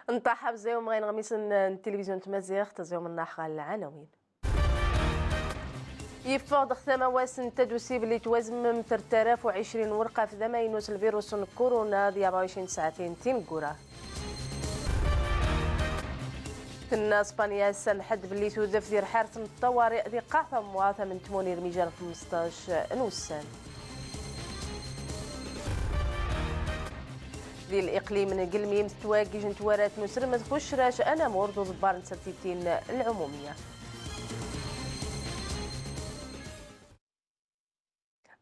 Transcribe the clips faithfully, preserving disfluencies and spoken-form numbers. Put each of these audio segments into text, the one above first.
Nṭaḥ bzayum ɣa inɣmisen n tilivizyon n tmaziɣt, ẓyum nnax ɣa lɛanawin. Yeffeɣ-d ɣ tamawas n tadusi belli twazmem trettaraf u ɛecrin werqa f d amaynut lvirus n kuruna di rebɛa u ɛecrin saɛtin tineggura. Tenna Spanya ass n lḥedd belli tudef di rḥert n ṭṭawariq di qqaɛ tamwaḍt am n tmun irmijan xmesṭac n wussan. Di liqlim n Gelmim tettwaggij n twarat n usrem d kucrac anamur d uḍebbar n tsertitin lɛumumiya.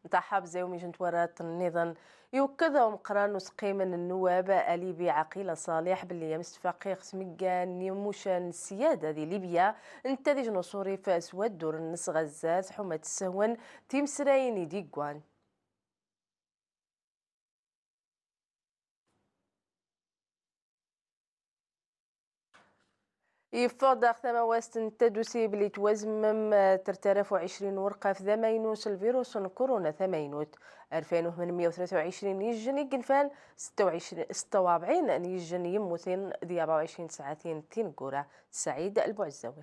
Nṭaḥ bzayum ijent warat nniḍen. Iwekked umeqran n usqim n nnuwab alibi Ɛaqila Ṣaliḥ belli amestfaqi ɣ tmegga n yimucan n ssyada di Libya netta d ijnuṣuri f swaddur-nnes ɣ azat ḥuma tessehwen timesrayin i d-igwan. Yeffeɣ-d ɣ tamawast n tadusi belli twazmem trettaraf u ɛecrin werqa f d amaynut lvirus n kuruna tamaynut, alfayn u tmenmya u tlata u ɛecrin n yijjen i yenfan, setta u ɛecrin, setta u rebɛin n yijjen yemmuten di rebɛa u ɛecrin saɛtin tineggura. Saɛid Lbuɛezzawi.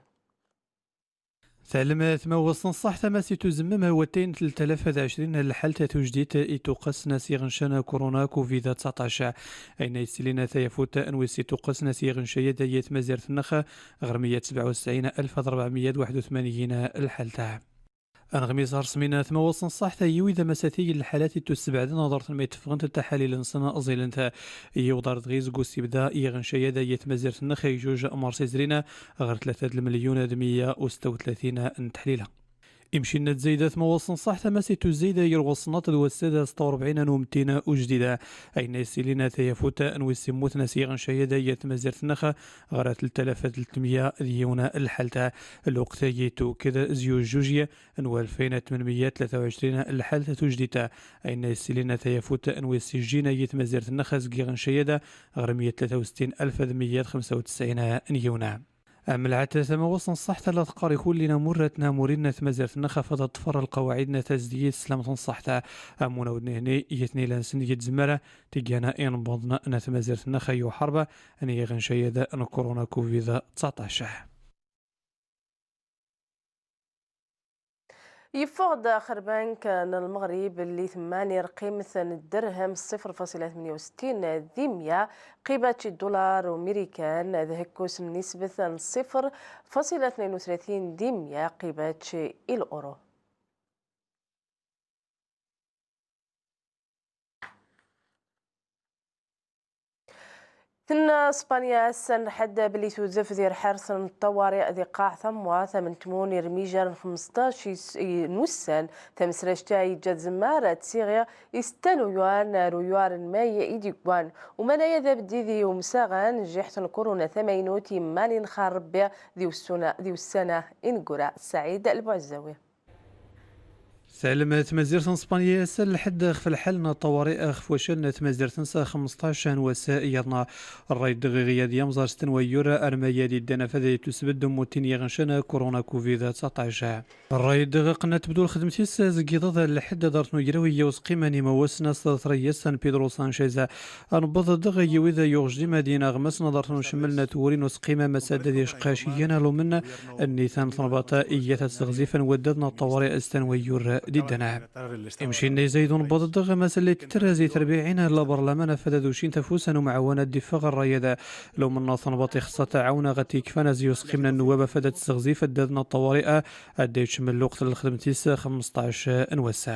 Tɛellem tmawast n ṣṣaḥt amasit uzemmem wattayn tleṭṭalaf d ɛecrin n lḥalt tujdit i tuqqasen s yiɣencan kuruna kuvid tseɛṭac. Ayen yessilin tayafut n wis i tuqqasen s yiɣencan-a d ayat tmazirt-nneɣ ɣer meyya u sebɛa u tesɛin alef d rebɛemya d waḥed u tmanyin lḥalt. Anɣmis ɣer smin tmawast n ṣṣaḥt yiwi d amasatig n lḥalat i tussebɛden aḍar tnmi teffɣent taḥalil-nsen ẓilent. Yiwḍ ar dɣi zeg usibda yiɣencan-a d ayat tmazirt-nneɣ i juj mars izrin ɣer tlata d lmelyun d meyya u setta u tlatin n teḥlila. Imcinna d zayda tmawast n ṣṣaḥt amasit uzzayda yir waṣṣnaṭ d wassad setta u rebɛin n umtin ujdida. Ayen yessilin tayafut n wis immuten s yiɣencan-a d ayat tmazirt-nneɣ ɣer tleṭṭalaf d tlettmya d yiwen lḥalt. Lweqt-agi tukked zyuj juj n walfayn u tmenmya u tlata u ɛecrin lḥalt tujdit. Ayen yessilin tayafut n wis ijjin ayat tmazirt-nneɣ zeg yiɣencan-a ɣer meyya u tlata u settin alef d meyya u xemsa u tesɛin n yiwen. Am lɛadat, tmawast n ṣṣaḥt la teqqar i kullin amurrat n amurin n tmazirt-nneɣ ɣef ad ḍfer lqawaɛid n tazdiyit n teslam n ṣṣaḥt. Amunaw d nehni yetni lan sen yid tzemmar tigana inebḍen n tmazirt-nneɣ ay uḥarb n yiɣencan-a d n kuruna kuvid tseɛṭac. Yeffeɣ-d ɣer lbank n Lmeɣrib belli temman rqimt n dderhem ṣifr fasila tmenya u settin di mya qibac i ddulaṛ umirikan, d hekkus n nisbet n ṣifr fasila tnayn u tlatin di mya qibac i luru. Tenna Spanya ass-a n lḥedd belli tudef di rḥert n ṭṭawariq di qqaɛ tamwaḍt am n tmun irmijan n xmesṭac is-, i-, n wussan. Tamesract-a yeǧǧa tzemmar ad tsiɣi i setta n uyuar n ar uyuar n may i d-yewwan. Umanay ad abdid i umsaɣan n jjiḥt n kuruna tamaynut yemman inxar Rebbi di wessuna-, di wussan-a ineggura. Saɛid Lbuɛezzawi. Tɛellem tmazirt n Spanya ass n lḥedd ɣef lḥal n ṭṭawariq ɣef wacal n tmazirt-nnes xmesṭac n wass yaḍna. Rray-d dɣi ɣiyad yamẓar setta n wayyur arma yad iddan afad ay tusbedd ummutin yiɣencan kuruna kuvid tseɛṭac. Rray-d dɣi qennat tebdu lxedmt-is zeg iḍ n lḥedd ḍart n ugraw iyya usqim n imawasen as trayest n Pedro Sanchez. Anbḍ dɣi yiwid yuɣ jdim ad inaɣmas n ḍart n ucemmel n twuri n usqim amasaddad icqac yan alumen Nnitan tnbaḍt iyyat ad sseɣzifen waddad n ṭṭawariq setta n wayyur d iddan. Imcinna izayed unbḍ dɣi amas lli tettr zi terbiɛin n labarlaman afad ad ucint afus n umɛawan ad d-iffeɣ rray-ad. Lumen tnbaḍt ixeṣṣa taɛawna ɣa t-ikfan a zi usqim n nnuwab afad ad tesseɣzif addad n ṭṭawariq ad d-icemmel lweqt n lxedmt-is xmesṭac n wass.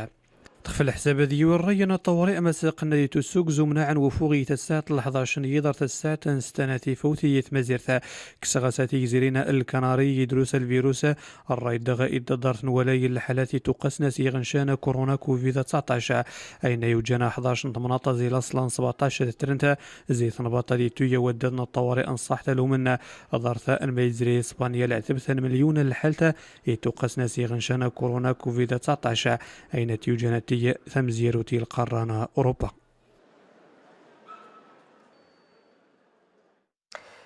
Txef leḥsab ad yiwi rray n ṭṭawariq amas qennad itussu g zumnaɛ n wufuɣ i tassaɛt n lḥdac n yiḍ ar tassaɛt n setta n tifawt i tmazirt. Kkseɣ-as a tigzirin n Lkanari idrus lvirus, rray dɣi i ddart n walay n lḥalat i tuqqasen s yiɣencan kuruna kuvid tseɛṭac. Ayen ay uǧan ḥdac n temnaḍt zi laṣla n sbeɛṭac d trent zi tnbaḍt ad ittu yaw addad n ṭṭawariq n ṣṣaḥt alumen. Ḍart n ma izri Spanya lɛetbt n melyun n lḥalt i tuqqasen s yiɣencan kuruna kuvid tseɛṭac, ayen ad t-yuǧan ad t-ig tamzyarut i lqarra n Uruba.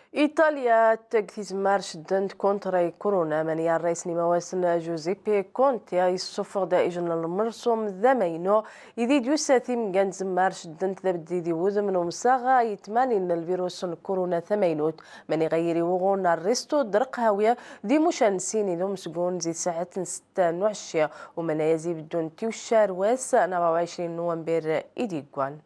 Iṭalya teg tizemmar ceddent kontra i kuruna, mani ṛṛayes n imawasen Giuseppe Conte yessufeɣ-d ijen n lmersum d amaynu, i d yusa timga n tzemmar ceddent d abeddid i wudem n umsaɣ yetmanin n lvirus n kuruna tamaynut, mani ɣayri wuɣur n rristu d rreqhawi d imucan sin i d umesgun zi tsaɛet n setta n uɛecci, umanaya zi beddun tiwcar wass n ṛebɛa u ɛecrin n Nwanbir i d-yeggan.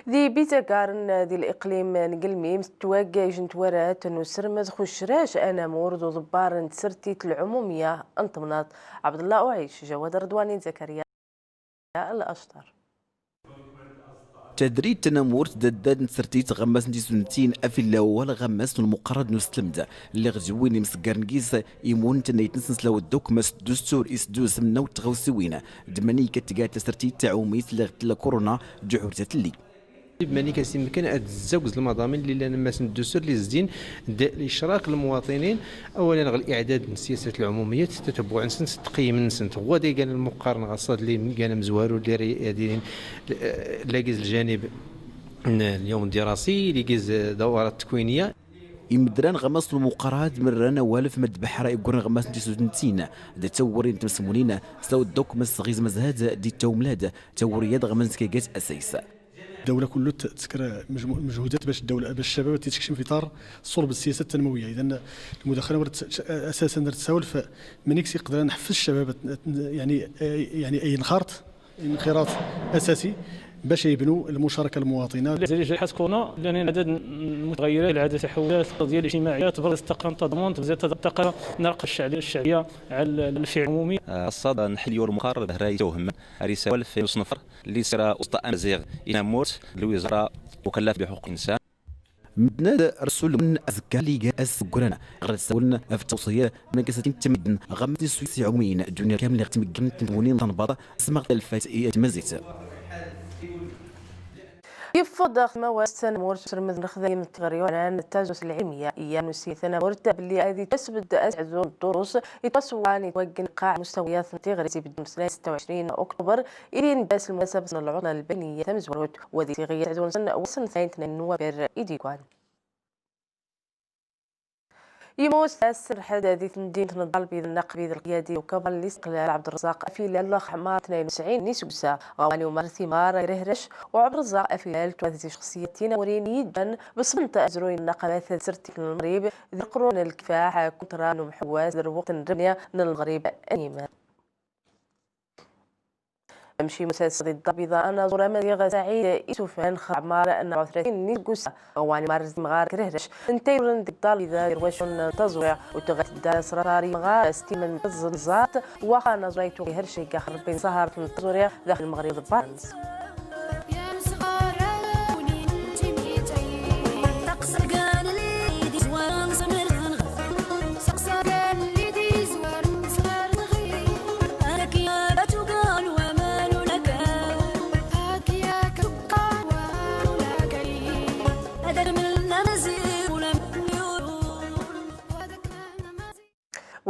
Di Bizagaren di liqlim n Gelmim, tettwaggaj n twarat n usermed Xucrac Anamur d uḍebbar n tsertit lɛumumiya n temnaḍt, Ɛebdellah Uɛic, Jawad Redwani, Zakariya Lacṭar. Tadrit tanamurt d addad n tsertit ɣammas n tisnuntin afillaw wala ɣammas n lmuqarrad n usselmed, lliɣ d win imseggaren gis imun tannayt n sensla wedda ukmas d ustur is dus mnaw tɣawsiwin. Dmani ka tga tasertit taɛumit lliɣ tla kuruna ǧuḥur tatelli. Mani ka simken ad zzagz lmaḍamin lli llan ammas n ddusur lli zzin d licrak lmuwaṭinin, awalen ɣ liɛdad n ssiyasat lɛumumiyat, tatabbuɛ-nsent, tqiyim-nsent, ɣwad igan lmuqqar n ɣaṣṣad lli gan amezwaru lli ra yadinin, eh, lagiz ljanib n lyawm ddirasi, lagiz, eh, dawara tkwiniya. Imedran ɣammas n lmuqarrad merran awal f madbeḥra igguren ɣammas n tisudntin d tawuri n tmesmunin, saw ddukm s ɣiz mazhad di tawmlad tawuri yad ɣammas n tkagat asaysa. الدولة كله ت-، تسكر مجمو-، مجهودات باش الدولة، باش الشباب تتكشم في إطار صلب السياسة التنموية. إذن المداخلة ولات ت-، أساسًا درت تساؤل ف منيك سي قدرنا نحفز الشباب ت-، يعني، يعني أي انخرط، انخراط أساسي باش يبنوا المشاركة المواطنة. زي جائحة كورونا، لأن عدد المتغيرات، العدد التحولات، القضية الاجتماعية، تبرز التقارن تضمن، تبرز التقارن نرقى الشعبية، الشعبية على الفعل العمومي. آه، الصدى نحليو المقرر به رئيس وهم رسالة في نص نفر. Lli sra uẓeṭṭa amaziɣ i tmurt d lwiẓra ukallaf bi ḥuquq linsan. Medden ad rsuln azekka lli gar ass n ugran ɣer ad sawln ɣef tawṣiyat n lkasatin ttamidn ɣer mad isuyas iɛumiyen dunya kaml ɣer tmeggan n tmeggunin tanbaḍ asmaɣ talfayt i tmaziɣt. Yeffeɣ-d ɣer tmawast tanamurt uselmed n lexdayem n tɣri uɛnan n tazut lɛilmiya, Iyya Nusi tanamurt belli ad yettwasbedd asehdu n ddurus yettwaswan yettwaggen ɣ lqaɛ n mustawiyat n tiɣri zi beddu n usnay setta u ɛecrin oktuber, ilin d ass lmunasabet n lɛuṭla lbayniya tamezwarut, wa di tiɣi yettɛedun sen wass n tnayt n nwaber i d-yeggan. Yemmut ass n lḥedd di temdint n Dda Lbid nnaqbid lqyadi n ukabal n listiqlal Ɛebderreẓaq Afilal, ɣ ɛmar tnayen u tesɛin n isegsa, ɣ wani umar timɣar Grehrac u Ɛebderreẓaq Afilal, twat zi cexsiyat tinawrin i yeddan bṣbent azruy n nnaqabat tsertit n Lmeɣrib di lqrun n lkifaḥ, kuntra n umḥewwas d lweqt n rrebni n Lmeɣrib n yiman. Amcim usas di Dda Lbiḍa anaẓur amaziɣ Saɛid Isufan ɣ ɛmar n rebɛa u tlatin n isegsa, ɣ wani umar timɣar Grehrac, nta yuren di Dda Lbiḍa irwacun n taẓuri, u tɣat dda sratar imɣar s timen n tẓenẓart, waxa anaẓur ay tuɣ iherc igga ɣ rebbi n sahart n taẓuri daxel Lmeɣrib d barra-ns.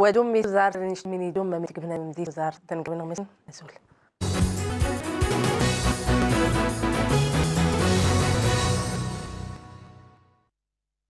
Wa d ummi tuzart n icmin idum, ma mi tgibna mi di tuzart, d anegmel n umessin, azul.